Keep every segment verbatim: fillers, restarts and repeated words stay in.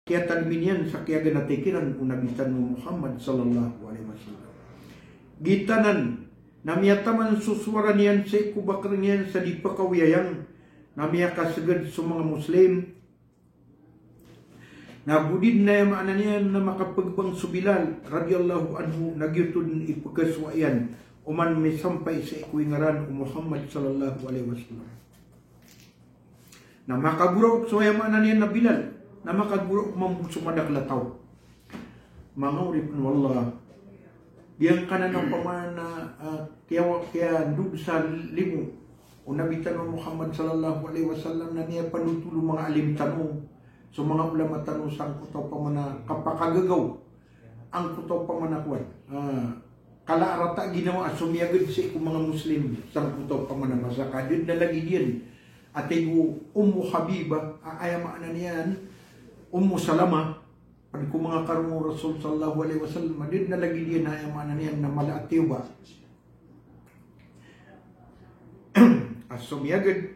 kiyatadmi niyan sa kiyaganatay kiran o Nabi tano a Muhammad sallallahu alaihi wasallam. Giyanan na miyataman so sowara niyan sii ko bakr iyan sa di pkawiyayang, na miyakasgad so manga Muslim. Na go di dn, aya maana niyan, na makapagbang so Bilal radiyallahu anhu, na giyoto dn i pkhasowa iyan oman misampay sii ko ingaran o Muhammad sallallahu alaihi wasallam. Na makagoraok so, aya maana niyan, na Bilal, na makagoraok mambo so madakl a taw. Manga oripn o Allah, giyangkanan a opama na, ah, kiya, kiyandod sa limo o Nabi tano Muhammad sallallahu alaihi wasallam, na miyapanothol o manga alim tano, so manga ulama tano, sangkoto a opama na kapakagagaw, angkoto a opama na kowan, ah, kala a rata a ginawa a somiyagad sii ko manga Muslim sangkoto a opama na masa, ka da dn a lagid iyan a tig o Ummu Habiba, a aya maana niyan Ummu Salama, pd ko manga karoma o Rasul sallallahu alaihi wasallam, a da dn a lagid iyan a aya maana niyan na mala a tiyoba a somiyagad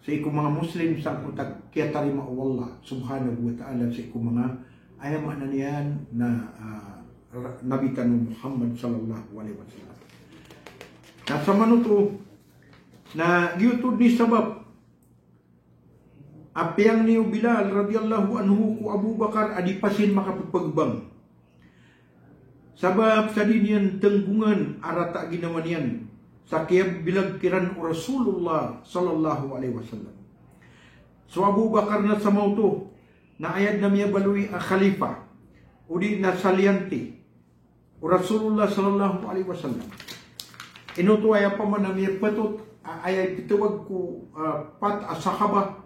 sii ko manga Muslim sangkoto a kiyatarima o Allah subhanahu wa ta'ala sii ko manga, aya maana niyan na, ah, ra-, Nabi tano Muhammad sallallahu alaihi wasallam. Na samanoto na giyoto dn i sabap a piyangni o Bilal radiyallahu anhu ko Abu Bakar a di pasin makapphagbang. Sabap sa di niyan tnggongan a rata a ginawa niyan sa kiyabilag kiran o Rasulullah sallallahu alaihi wasallam. So Abu Bakar na samaoto na aya dn a miyabaloy a khalifa, odi na saliyante o Rasulullah sallallahu alaihi wasallam. Ino oto aya opama na miyaphatot a, aya ipthawag ko, ah, pat a sahaba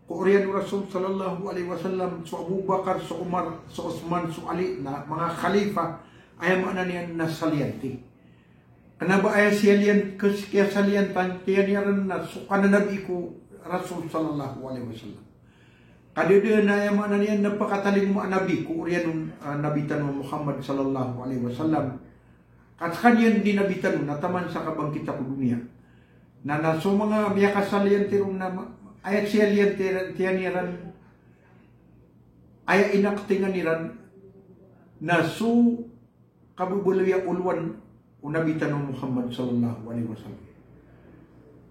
ko oriyan o Rasul sallallahu alaihi wasallam, so Abu Bakar, so Umar, so Uthman, so Ali, na manga khalifa, aya maana niyan na saliyante. Kna ba aya siyaliyan, kes-, kiyasaliyantan, tiyaniyaran na so kananabi ko Rasul sallallahu alaihi wasallam. Ka da dn a aya maana niyan na pakatalingoma a nabi ko oriyan o, ah, Nabi tano a Muhammad sallallahu alaihi wasallam. Ka skaniyan dn i Nabi tano na taman sa kabangkita ko doniya. Na, na so manga miyakasaliyante ron na ma-, aya siyaliyante, tiyaniyaran, aya inaktingan iran na so kababaloy a olowan o Nabi tano Muhammad sallallahu alaihi wasallam.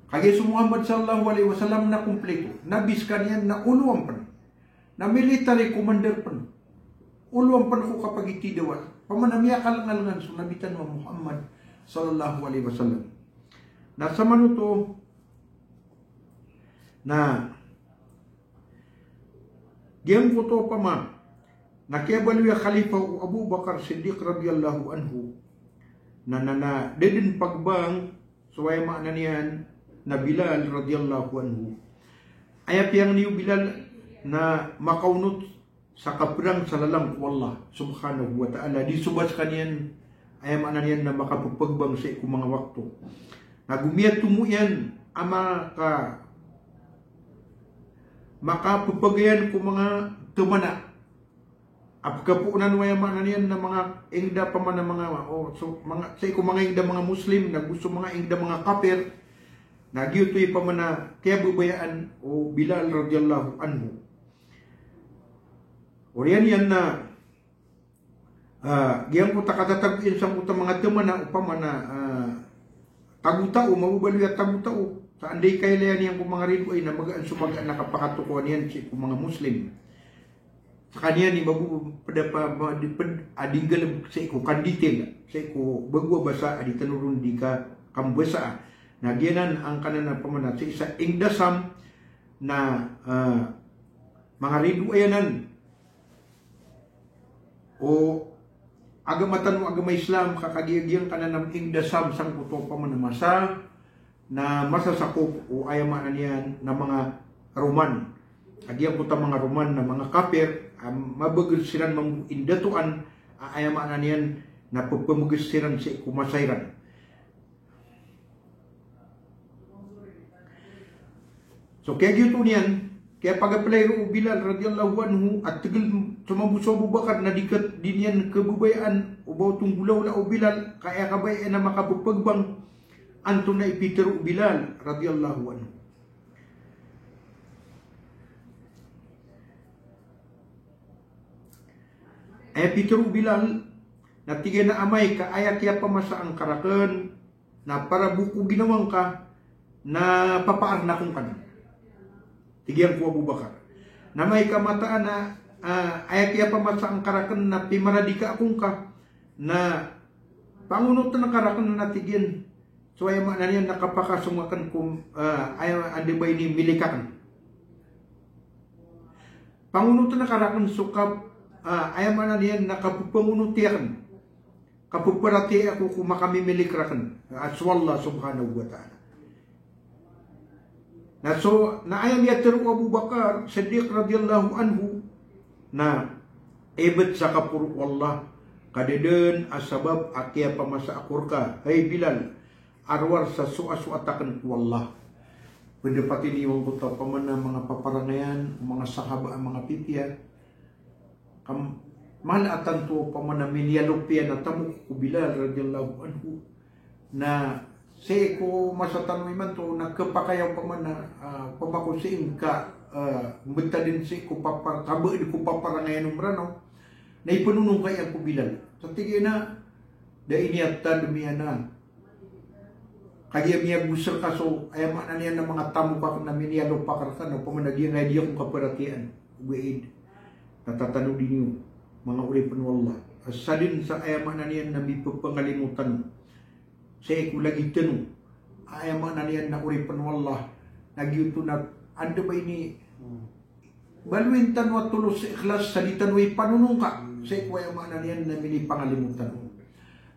Kagiya so Muhammad sallallahu alaihi wasallam na komplito. Nabi skaniyan na olowan pn. Na military commander pn. Olowan pn ko kapagitidawa. Opama na miyakalangalangan so Nabi tano Muhammad sallallahu alaihi wasallam. Na samanoto na giyangkoto opama na kiyabaloy a khalifa o Abu Bakar Siddiq radiyallahu anhu, na, na, na da dn pagbang so, aya maana niyan na Bilal radiyallahu anhu. Aya piyangni o Bilal na makaonot sa kaprang sa lalan ko Allah subhanahu wa ta'ala. Di so ba skaniyan, aya maana niyan na makapphagbang sii ko manga wakto. Na go miyatomo iyan a maka-, makapphagbang iyan ko manga tamana a pkhapoonan o, aya maana niyan na manga ingd a opama na manga, o, so, manga, sii ko manga ingd a manga Muslim, na go so manga ingd a manga kapir, na giyoto i opama na kiyababayaan o Bilal radiyallahu anhu. Oriyan iyan na, ah, giyangkoto a katatago iyan sangkoto a manga tamana, opama na, ah, tagotao, mababaloy a tagotao. Sa anda i kailaya niyan ko manga ridoay na magaan so magaan a kapakatokawan iyan sii ko manga Muslim. Skaniyan i mababaloy a pd a pa, ma, di, pd a di nggalbk sii ko kanditil, sii ko bago a basa a di tano ron di ka, kambasaa. Na giyanan angkanan a opama na sii sa ingd a Sham na, ah, manga ridoay anan o agama tano, agama Islam, ka kagiya giyangkanan a ingd a Sham sangkoto a opama na masa na masasakop o, aya maana niyan na manga Roman. Kagiya giyangkoto a manga Roman na manga kapir a mabagr siran mambo indatoan a, aya maana niyan na pphamgs siran sii ko masa iran. So, kagiya giyoto niyan, kiyapagaplay ron o Bilal radiyallahu anhu, a tig iyan so mambo so Abu Bakar na di ka, di niyan kababayaan o ba oto nggolawla o Bilal, ka aya kabaya iyan na makapphagbang. Antonaa i pitharo o Bilal radiyallahu anhu? Aya pitharo o Bilal, na tig iyan a amay ka aya kiyapamasaan ka rakn na para bo ko ginawa ngka na papaarn akongka. Tig iyan ko Abu Bakar. Na amay ka mataan a, ah, aya kiyapamasaan ka rakn na pimaradika akongka na pangonotn ka rakn na tig iyan. So aya maana niyan na kapakasong akn ko, ah, aya anda ba ini milik akn. Pangonotn ka rakn so kap-, ah, aya maana niyan na kapphangonoti akn. Kapparatiyaya ako ko makamimilik rakn a so Allah subhanahu wa ta'ala. Na so, na aya miyatharo o Abu Bakar Siddiq radiyallahu anhu na ibt sa kaporo o Allah, ka da dn a sabap a kiyapamasa ako rka, hay Bilal, a rowar sa soasoat akn ko Allah. Pd a pati niyo angkoto a pamana manga paparangayan, manga sahaba, manga pipiya. Kam-, mala a tanto pamana miniyalop iyan a tamok ko Bilal radiyallahu anhu. Na sii ko masa tano imanto na khapakay a pamana, ah, pamako sii ngka, ah, mbtadn sii ko papar-, kabaad ko paparangayan o Mranaw. Na ipnonongka iyan ko Bilal. Sa tig iyan a, da ini a tadm iyan a Kagiya miyagos rka so, aya maana niyan na manga tamok akn na miniyalop akn rka na opama na giyangkaya di akongka paratiyayaan. Ogaid na tatanodi niyo, manga oripn o Allah. A sadn sa aya maana niyan na mippangalimo tano. Sii ko lagid tano. Aya maana niyan na oripn o Allah. Na giyoto na anda ba ini Baloyin tano a tolos sa ikhlas sa di tano ipanonongka. Sii ko aya maana niyan na minipangalimo tano.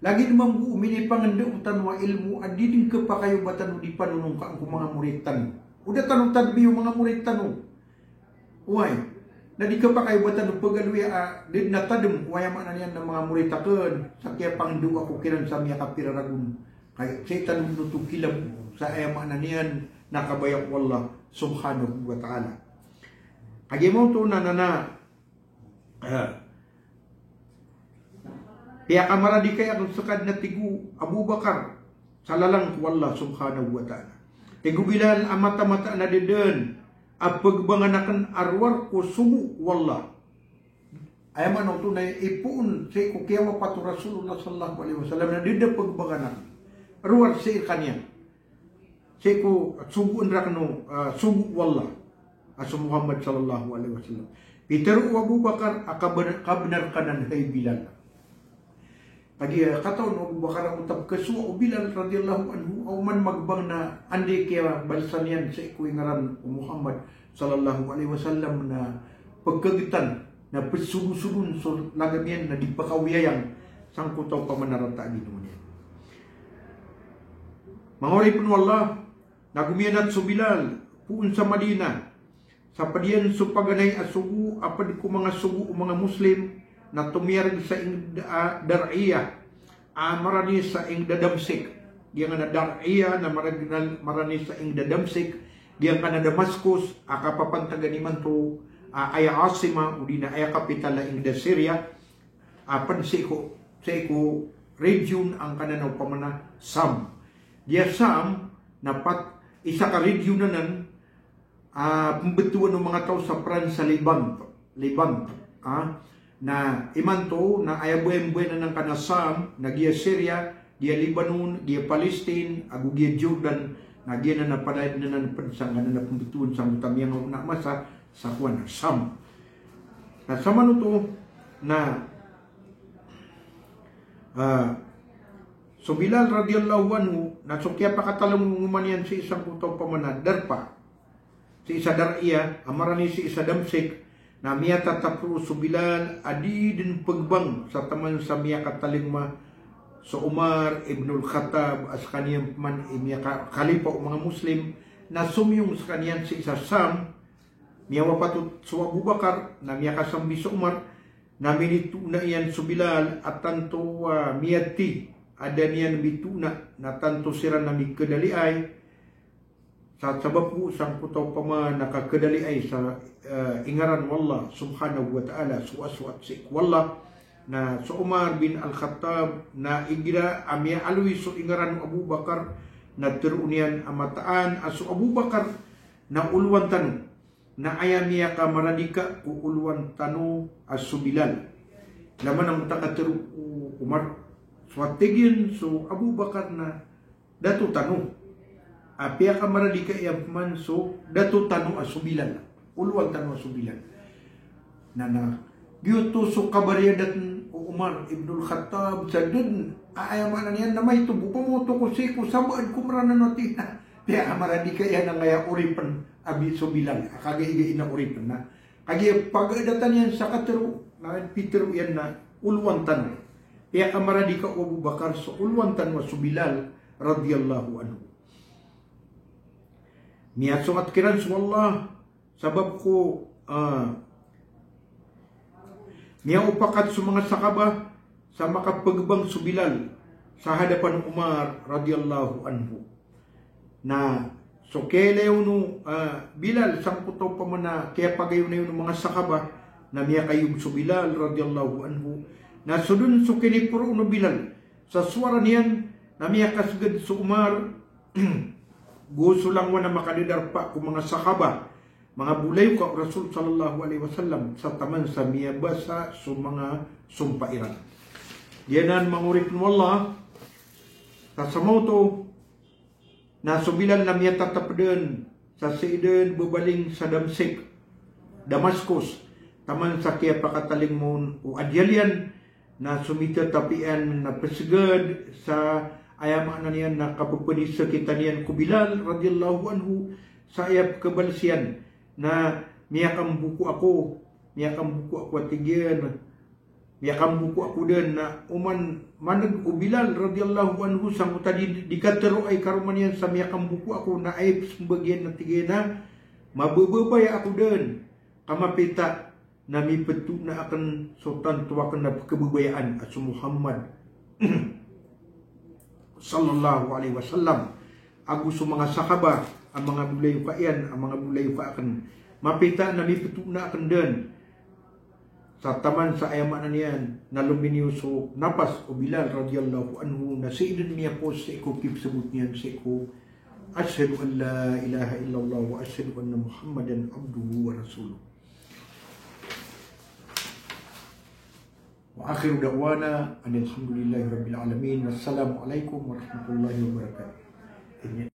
Lagid mambo o minipangndao tano a ilmo a di dn khapakay o ba tano di panonongkaan ko manga morit tano. O da tano tadmi o manga morit tano. Oway. Na di khapakay o ba tano pagaloya a di dn a tadm ko aya maana niyan na manga morit akn. Sa kiyapangndao ako kiran sa miyakapira ragon. Kay sii tano dn oto kilab sa aya maana niyan na kabaya o Allah subhanahu wa ta'ala. Kagiya mambo oto na, na, na, eh, piyakamaradikaya akn ska dn a tig o Abu Bakar sa lalan ko Allah subhanahu wa ta'ala. Tig o Bilal a mataan-mataan a da dn a pagbangan akn a rowar ko sogo o Allah. Aya maana oto na ipoon sii ko kiyawapat o Rasulullah sallallahu alaihi wasallam na da dn a pagbangan akn a rowar sii rkaniyan. Sii ko sogoon rakn o, ah, sogo o Allah a so Muhammad sallallahu alaihi wasallam. Pitharo o Abu Bakar a kabn-, kabnar ka nan hay Bilal. Kagiya, eh, katawan o Abu Bakar a oto a pkhasowa o Bilal radiyallahu anhu, a oman magbang na anda i kiyabalsan iyan sii ko ingaran o Muhammad sallallahu alaihi wasallam na pkhagtan na psodosodon so lagam iyan na di pkawiyayang sangkoto a opama na rata a ginawa niyan. Manga oripn o Allah, na gomiyanat so Bilal poon sa Madinah. Sa pd iyan so paganay a sogo a pd ko manga sogo o manga Muslim na tomiyarg sa ingd a Dar'iyah a marani sa ingd a Damsik. Giyangkanan a Dar'iyah na marani sa ingd a Damsik. Giyangkanan a Damascus a kapapantagan imanto a aya asima odi na aya kapital a ingd a Syria. A pd sii ko, sii ko region angkanan a opama na Sham. Giya Sham na pat isa ka region anan a pmbtowan o manga taw sa Pran sa Levant, Levant, ah. Na imanto na aya bo aya mbayanan angkanan a Sham na giya Syria, giya Lebanon, giya Palestine, ago giya Jordan, na giyanan a pd anan pd sangkanan a pmbtowan sangkoto a miyangaona a masa sa kowan a Sham. Na samanoto na, ah, so Bilal radiyallahu anhu na so kiyapakatalingoma niyan sii sangkoto a opama na darpa, sii sa Dar'iyah a marani sii sa Damsik, na miyatatap roo so Bilal a di dn pgbang sa taman sa miyakatalingoma so Umar ibnul Khattab a skaniyan pman i miyakakhalifa o manga Muslim, na somiyong skaniyan sii sa Sham. Miyawapat oto so Abu Bakar, na miyakasambi so Umar, na minitoona iyan so Bilal a tanto a miyati a da niyan mitoona, na tanto siran a mikadaliay sa sabap ko sangkoto a opama na kakadaliay sa, eh, ingaran o Allah subhanahu wa ta'ala, soasoat sii ko Allah. Na so Umar bin Al-Khattab na igira a miyaaloy so ingaran o Abu Bakar, na tharoon iyan a mataan a so Abu Bakar na olowan tano, na aya miyakamaradika ko olowan tano a so Bilal. Laman angkoto a katharo o Umar, so a tig iyan so Abu Bakar na dato tano. Apiya ka maradi ka iyan pman so dato tano a so Bilal. Olowan tano a so Bilal. Na, na giyoto so kabariyadan o Umar ibnul Khattab sa dn a, aya maana niyan na maito bo pamoto ko sii ko sabaad ko Mranaw na tig iyan a apiya ka maradi ka iyan angkaya oripn a bi so Bilal. A kagiya igira oripn na kagiya pagadatan iyan sa katharo, na pitharo iyan na olowan tano. Apiya ka maradi ka o Abu Bakar so olowan tano a so Bilal radiyallahu anhu. Miyasoat kiran so Allah, sabap ko, ah, miyaopakat so manga sahaba sa makapagbang so Bilal sa hadapan o Umar radiyallahu anhu. Na so kiyailay on o, ah, Bilal sangkoto opama na kiyapagayonayon o manga sahaba na miyakaiyog so Bilal radiyallahu anhu. Na so dn so kiniporo on o Bilal sa sowara niyan na miyakasgad so Umar go so langowan a makadadarpa ko manga sahaba, manga bolayoka o Rasul sallallahu alaihi wasallam, sa taman sa miyabasa so manga sompa iran. Giyanan manga oripn o Allah, sa samaoto na so Bilal na miyatatap dn sa sii dn babaling sa Damsik, Damascus, taman sa kiyapakatalingoma on o adyal iyan, na so mitatap iyan na psgad sa, aya maana niyan na kapphnisakitan iyan ko Bilal radiyallahu anhu, sa aya pkhabalas iyan na miyakamboko ako, miyakamboko ako a tig iyan, miyakamboko ako dn na oman man'g o Bilal radiyallahu anhu sangkoto a di, di katharoa i karoma niyan sa miyakamboko ako na aya psmbag iyan na tig iyan a mabababaya ako dn, ka mapita na miptona akn so tanto akn a pkhababayaan a so Muhammad sallallahu alaihi wasallam, ago so manga sahaba a manga bolayoka iyan, a manga bolayoka akn. Mapita na miptona akn dn. Sa taman sa, aya maana niyan na lominiyo so napas o Bilal radiyallahu anhu, na sii dn miyapos sii ko kipsbot niyan sii ko, "Ashhadu an la ilaha illallah wa ashhadu anna Muhammadan abduhu wa rasuluh." Wa akhiru da'wana anil hamdulillahi rabbil alamin. Wassalamu alaikum warahmatullahi wabarakatuh.